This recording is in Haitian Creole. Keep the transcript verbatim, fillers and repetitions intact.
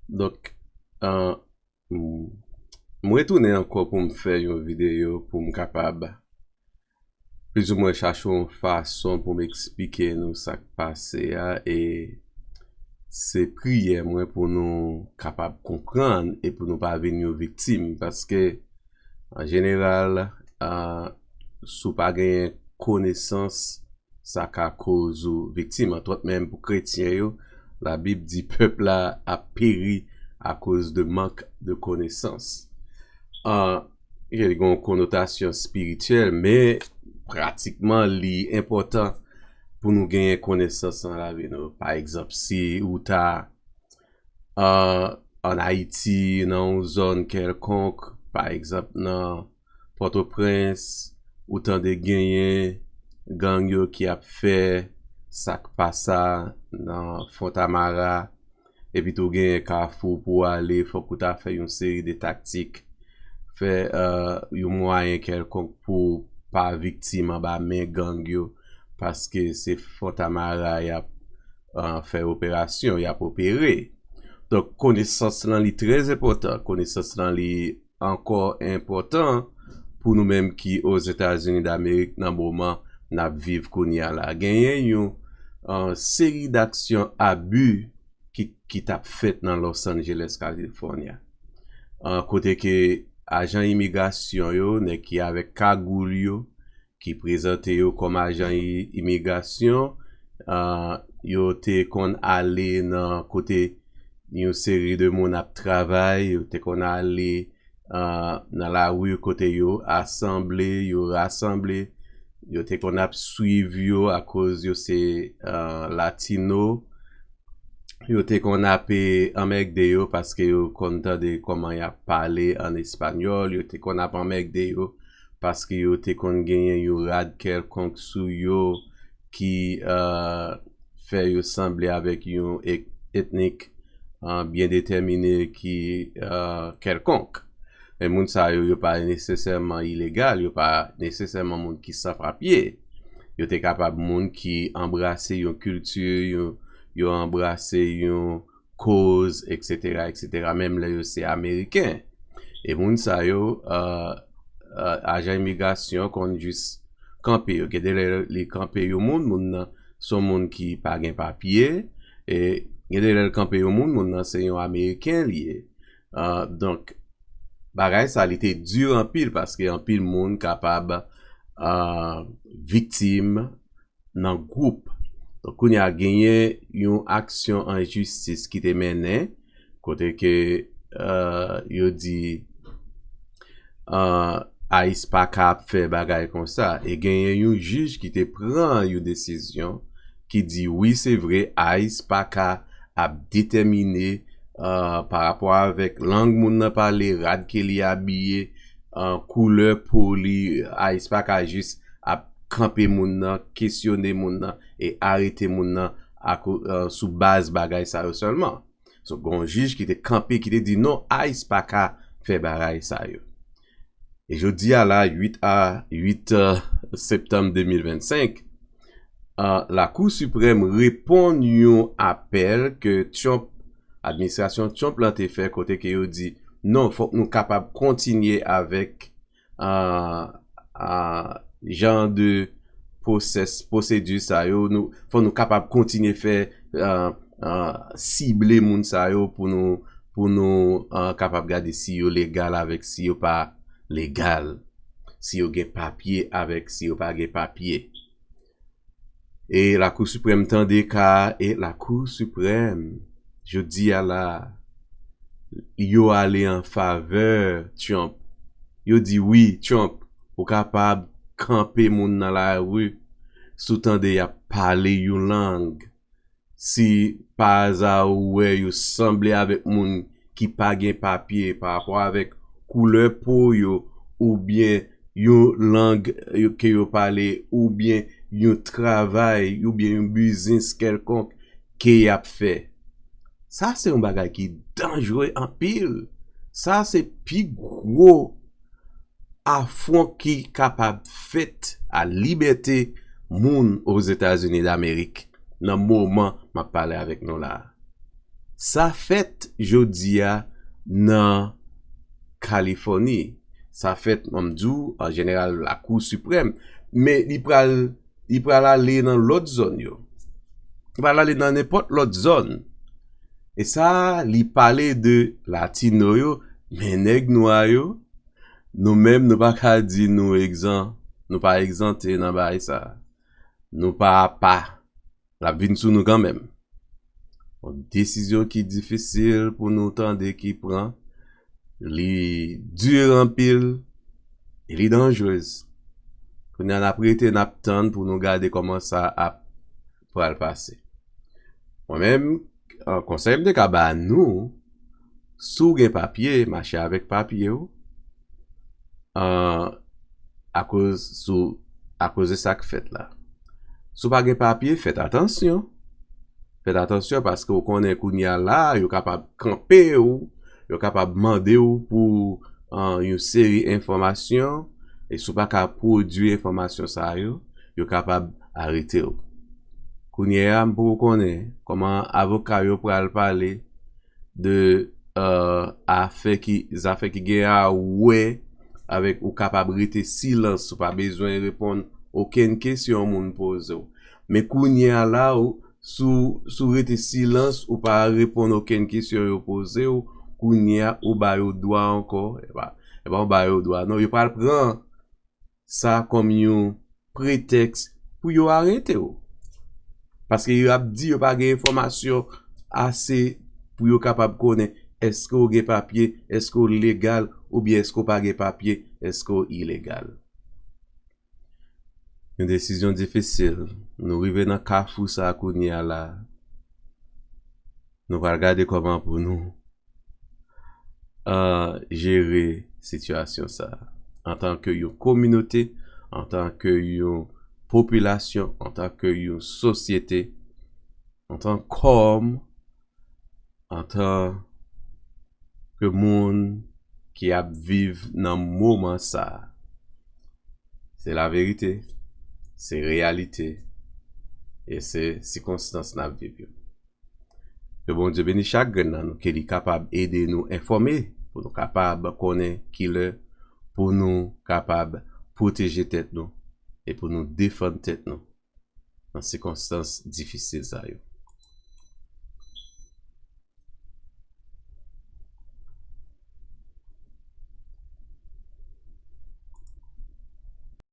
Donk, uh, m retounen ankò pou m fè yon videyo pou m kapab plizoumwen chache yon fason pou m eksplike nou sa k pase a, e se priyè mwen pou nou kapab konprann e pou nou pa vin yon viktim, paske an jeneral, uh, si w pa genyen konesans, sa ka koz ou viktim. Antwòt, menm pou kretyen yo, Labib di pèp la ap peri akoz de mank de konesans. Uh, li gen yon konotasyon espirityèl, men pratikman li enpòtan pou nou genyen konesans nan lavi nou. Pa egzanp, si ou ta uh, ann Ayiti, nan yon zòn kèlkonk, pa egzanp nan Pòtoprens, ou tande genyen gang yo ki ap fè sa k pa sa nan Fontamara, epi tou genyen kafou pou w ale, fòk ou ta fè yon seri de taktik, fè uh, yon mwayen kèlkonk pou pa viktim anba men gang yo, paske se Fontamara y ap uh, fè operasyon, y ap opere. Donk, konesans lan li trè enpòtan. Konesans lan li ankò enpòtan pou nou menm ki Ozetazini Damerik nan moman n ap viv kounye a la. Genyen yon uh, seri daksyon abi ki, ki t ap fèt nan Los Angeles, California. Uh, kote ke ajan imigrasyon yo, nèg ki avèk kagoul yo, ki prezante yo kòm ajan i- imigrasyon, uh, yo te konn ale nan kote yon seri de moun ap travay, yo te konn ale uh, nan lari kote yo asanble, yo rasanble, yo te konn ap swiv yo akoz yo se uh, latino, yo te konn ap anmègde yo paske yo konn tande kòman y ap pale an espanyòl, yo te konn ap anmègde yo paske yo te konn genyen yon rad kèlkonk sou yo ki uh, fè yo sanble avèk yon etnik uh, byen detèmine ki uh, kèlkonk. Men moun sa yo, yo pa nesesèman ilegal, yo pa nesesèman moun ki san papye. Yo te kapab moun ki anbrase yon kilti, yo, yo anbrase yon koz, etsetera, etsetera, menm lè yo se Ameriken. E moun sa yo, uh, uh, ajan imigrasyon konn jis kanpe yo. Gen de lè li kanpe yon moun, moun nan se yon moun ki pa gen papye, e gen de lè l kanpe yon moun, moun nan se yon Ameriken li ye. Uh, donk, bagay sa li te di anpil paske anpil moun kapab uh, viktim nan gwoup. Donk, kounye a genyen yon aksyon an jistis ki te mennen, kote ke uh, yo di uh, ICE pa ka ap fè bagay konsa. E genyen yon jij ki te pran yon desizyon ki di wi, se vre, ICE pa ka ap detèmine uh, pa rapò avèk lang moun nan pale, rad ke li abiye, uh, koulè po li, ICE pa ka jis ap kanpe moun nan, kesyone moun nan e arete moun nan ako, uh, sou baz bagay sa yo sèlman. So, gen yon jij ki te kanpe, ki te di non, ICE pa ka fè bagay sa yo. E jodi a la, uit a, uit septanm de mil vennsenk, uh, Lakou Siprèm reponn yon apèl ke Trump, administrasyon Trump lan te fè kote ke yo di non, fòk nou kapab kontinye avèk uh, uh, jan de pwosès, pwosedi sa yo, nou, fò nou kapab kontinye fè uh, uh, sible moun sa yo pou nou, pou nou uh, kapab gade si yo legal avèk si yo pa legal, si yo gen papye avèk si yo pa gen papye. E Lakou Siprèm tande ka e Lakou Siprèm, jodi a la, yo ale an favè Trump. Yo di wi, Trump, ou kapab kanpe moun nan lari si w tande y ap pale yon lang. Si pa aza ou wè yo sanble avèk moun ki pa gen papye pa rapò avèk koulè po yo oubyen yon lang ke yo pale oubyen yon travay oubyen yon biznis kèlkonk ke y ap fè. Sa se yon bagay ki danjre anpil. Sa se pi gwo afwon ki kapab fèt a libète moun Ozetazini Damerik nan moman m ap pale avèk nou la a. Sa fèt jodi a nan Kalifòni. Sa fèt, m di w, an jeneral, Lakou Siprèm. Men li pral, li pral ale nan lòt zòn yo. Li pral ale nan nenpòt lòt zòn. E sa, li pale de Latino yo, men nèg nwa yo, nou menm, nou pa ka di nou egzan, nou pa egzante nan bagay sa. Nou pa apa. L ap vin sou nou kanmenm. Yon desizyon ki difisil pou nou tande ki pran. Li di anpil e li danjrez. Kounye a n ap rete, n ap tann pou nou gade kòman sa ap pral pase. Mwen menm, an, konsèy m te ka ba nou, si w gen papye, mache avèk papye w. An, akoz sou, akoz de sa k fèt la. Si w pa gen papye, fèt atansyon. Fèt atansyon paske w konnen kounye a la, yo kapab kanpe w, yo kapab mande w pou, an, yon seri enfòmasyon, e si w pa ka pwodui enfòmasyon sa yo, yo kapab arete w. Kounye a, m poko konnen kòman avoka yo pral pale de, euh, afè ki, zafè ki gen a wè avèk ou kapab rete silans, ou pa bezwen reponn okenn kesyon moun poze w. Men kounye a la, ou, si w, si w rete silans, ou pa reponn okenn kesyon yo poze w, kounye a, ou ba yo dwa ankò, e pa, e pa ou ba yo dwa, non, yo pral pran sa kòm yon pretèks pou yo arete w. Paske yo ap di yo pa gen enfòmasyon ase pou yo kapab konnen èske w gen papye, èske w legal, oubyen èske w pa gen papye, èske w ilegal. Yon desizyon difisil. Nou rive nan kafou sa kounye a la. Nou pral gade kòman pou nou, euh, jere sitiyasyon sa. Antanke yon kominote, antanke yon popilasyon, antanke yon sosyete, antan kòm, antanke moun ki ap viv nan moman sa. Se laverite, se reyalite, e se sikonstans n ap viv yo. Ke Bondye beni chak grenn nan nou, ke li kapab ede nou enfòme, pou nou kapab konnen kilè pou nou kapab pwoteje tèt nou e pou nou defann tèt nou nan sikonstans difisil sa yo.